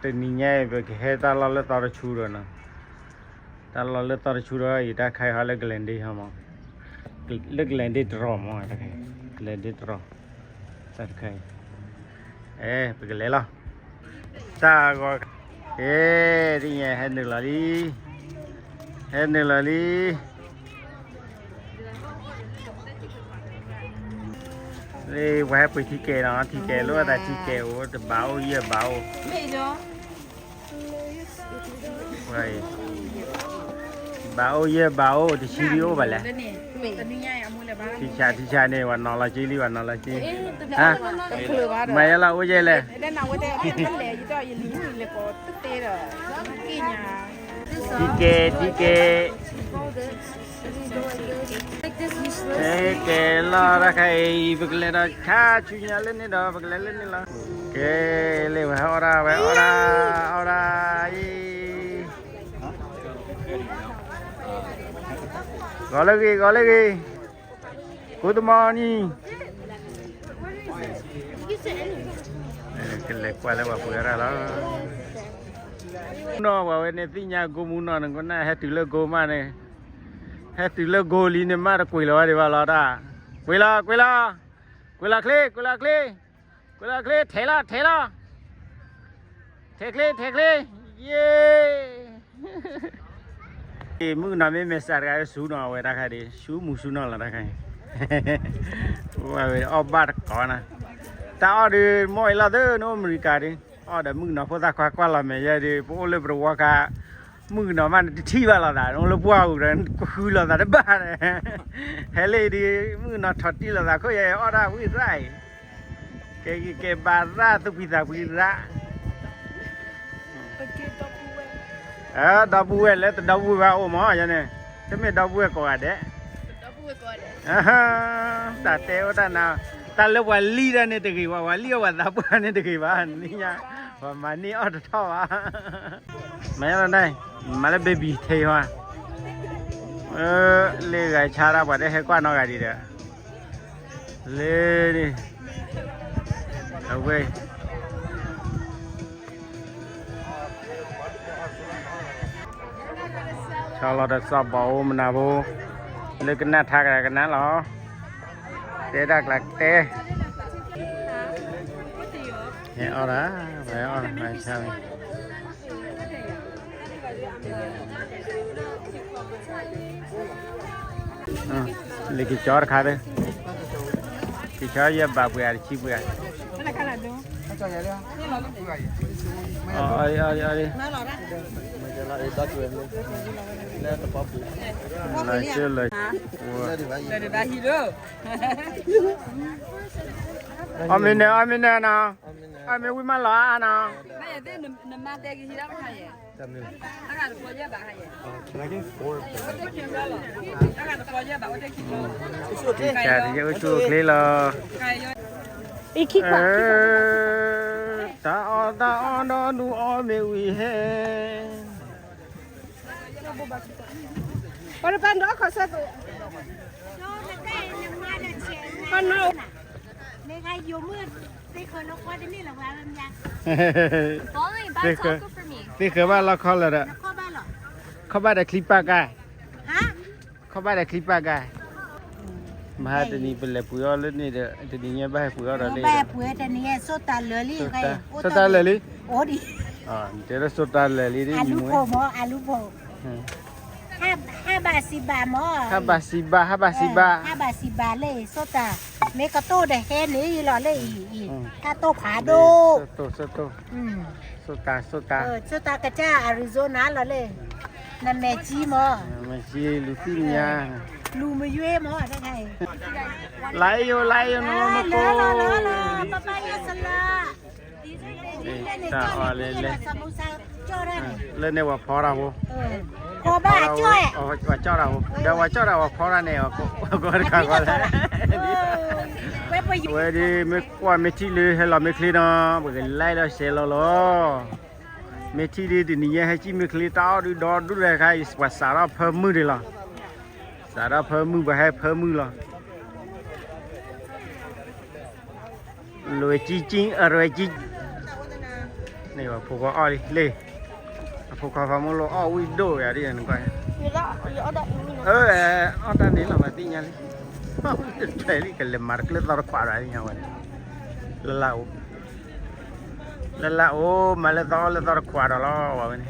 Tơ ni nhai bơ kơ he ta lo lơ ta rơ chu rơ na. Ta lo lơ ta rơ chu rơ i ta khai ha lơ Glendale ha ma. Lơ Glendale trơ ma ta khai. Glendale trơ. Ta khai. Ê, bơ kơ lơ lo. Ta go. Ê, ti nhai he nư lo li. He nư lo li. Ê, wa he pui ti kê na, ti kê lo ta ti kê ô, ta ba ô, ye ba ô. Wai. Ba ô, ye ba ô, ti si ri ô ba lê. Ti cha, ti cha nê, wa na la chi li, wa na la chi. Ha? Ma ya la ô ye lê. Ti kê, ti kê. Ê, kê la ra khai, bơ kơ lơ da, cha chu nhai lơ nê da, bơ kơ lơ lơ nê la. Kê, lê wa ora, wa ora, ora, i. Go lơ ghi, go lơ ghi. Good morning. Ê, kơ lơ kwa lơ wa pui ra la. No, wa we nê ti nhai go mu no, nê ko na he tu lơ go ma nê. He tu lơ go li nê ma ta kui la wa de wa la ta. Kui la, kui la. Kui la khlê, kui la khlê. Kui la khlê, the la, the la. The khlê, the khlê. Yê. Ê, mu no mê mê sa ra su no we ta khai de. Su mu su no la ta khai. Wa we o ba ta ko na. Ta o de mo la de no America de. ອໍ ດາ ມື້ໜໍ່ ພວກຕາຄວາຍກວ່າລະແມ່ຍາຍເດ ໂອ້ ເລີບລະວະກະ ມື້ໜໍ່ ມັນທີ່ວ່າລະດາ ໂອ້ ເລີບວ່າອຸດະ ຄືລະດາ ດະບາດ ແຮເລດີ ມື້ໜໍ່ ຖອດຕີລະດາ ໂຄຍາຍ ອໍ ດາ ວິໄລ ເກ ເກ ເກ ບາລາ ຕຸ ພິ ຕາ ພິລະ ເອີ ດອບເບິນ ແລະ ແຕ່ ດອບເບິນ ວ່າ ໂອ້ ໝໍ ຍາເນ ຈະແມ່ນ ດອບເບິນ ກໍວ່າແດ ອາຮະ ຕາແຕ່ ໂອ ຕານາ ຕາເລີກວ່າລີດາເນຕະກີວ່າ ວ່າລີວ່າຕາປາເນຕະກີວ່າ ນີ້ຍາ ປະມານນີ້ ອອດເທົາວ່າ ມາແລ້ວໄດ ມາແລ້ວເບບີເທວ່າ ເອີ ເລກາຊາລາ ປະເທດ ໃຫ້ກວ່ານອກກາດີເດີ ເລນີ້ ເອົາເວີຍ. Chó lọt đợt sọp bảo ôm nà bố. Lê cái nát thác là cái nát lỏ. Té đạc là té. Hé o đó, phải o đó, phải sao? Ơ, lê cái chó khá đấy. Cái chó ya bà bùa, chi bùa. Ơ, ơi, ơi, ơi. Là chưa lời. Ủa. Ơ, mình nè, ơ, mình nè nè. Ơ, mình quên mà lo à nè. It's okay. It's okay. ເອີ ຕາອໍ ຕາອໍ ດອ ດູ ອໍ ເມກ ວີ ແຮ. What about the other side? Oh, no. Only buy taco for me. ເປັນຄືວ່າລາວເຂົ້າແລ້ວເດີ ເຂົ້າບ້ານແລ້ວ ເຂົ້າບ້ານແລ້ວ ຄລິບປາກາຍ ຮະ ເຂົ້າບ້ານແລ້ວ ຄລິບປາກາຍ ມາຫາຕະນີເປັນແລປຸຍອອດເລີຍນີ້ເດີ ຕະນີແຍກບ້ານປຸຍອອດເລີຍ ແບບປຸຍຕະນີໂຊຕາເລີລີ ໂຊຕາເລີລີ ໂອດີ ອໍ ເຈລະໂຊຕາເລີລີ ອາລຸໂພໝໍ ອາລຸໂພ ຫ້າ ຫ້າບາດ ສິບບາດໝໍ ຫ້າບາດ ສິບບາດ ຫ້າບາດ ສິບບາດ ເອີ ຫ້າບາດ ສິບບາດເລີຍ ໂຊຕາ ເມກາໂຕໄດ້ແຄ່ນີ້ຫຼໍເລີຍ ອີ ອີ ອືມ ທາໂຕພາໂດ ໂຕ ໂຕ ອືມ ໂຊຕາ ໂຊຕາ ເອີ ໂຊຕາກະຈາ ອາຣິໂຊນາຫຼໍເລີຍ ນະແມຈີໝໍ ນະແມຈີ ລູຊີຍາ ລູມາຢູເອໝໍ ໄດ້ໄງ ໄລໂຍ ໄລໂຍ ເອີ ໂນໂມໂກ ເລີ ເລີ ເລີ ເລີ ປາປາຍາສະລະ ເອີ ຕາອອເລເລ ສະມຸສາ ເລີເນວາພອລາໂວ ເອີ ພອບາຈ້ອຍ ເອີ ວ່າຈອລາໂວ ເດີວ່າຈອລາໂວ ພອລາເນວາໂກ ໂກກາໂກລາ ເອີ ເວີຍດີ ເມກວ່າເມທີເລີ ເຮລາເມຄລີນອ ເບິ່ງໄລແລ້ວເຊລໍ ເມທີດີ ດີນີ້ເຮັດຈີເມຄລີຕາອອດດູດອດດູແລໄຄ ວ່າສາລາເພີ່ມມືເດລອ ສາລາເພີ່ມມື ບໍ່ໃຫ້ເພີ່ມມືລອ. ອະລ່ອຍຈິງໆ ອະລ່ອຍຈິງ. ນີ້ວ່າ ເພິ່ນກໍອອກເລີຍ ເພິ່ນກໍຟາໂມໂລອອກວິດີໂອຢ່າງນີ້ນະ ເອີ ອອກຕາມນີ້ລະ ມາຕິຍາລີ ໄທລີກະເລີມາເລີຕອດຂວາດອາຍາວະ ລະລະໂອ ລະລະໂອ ມາເລີຕອດ ເລີຕອດຂວາດອລອວະນີ້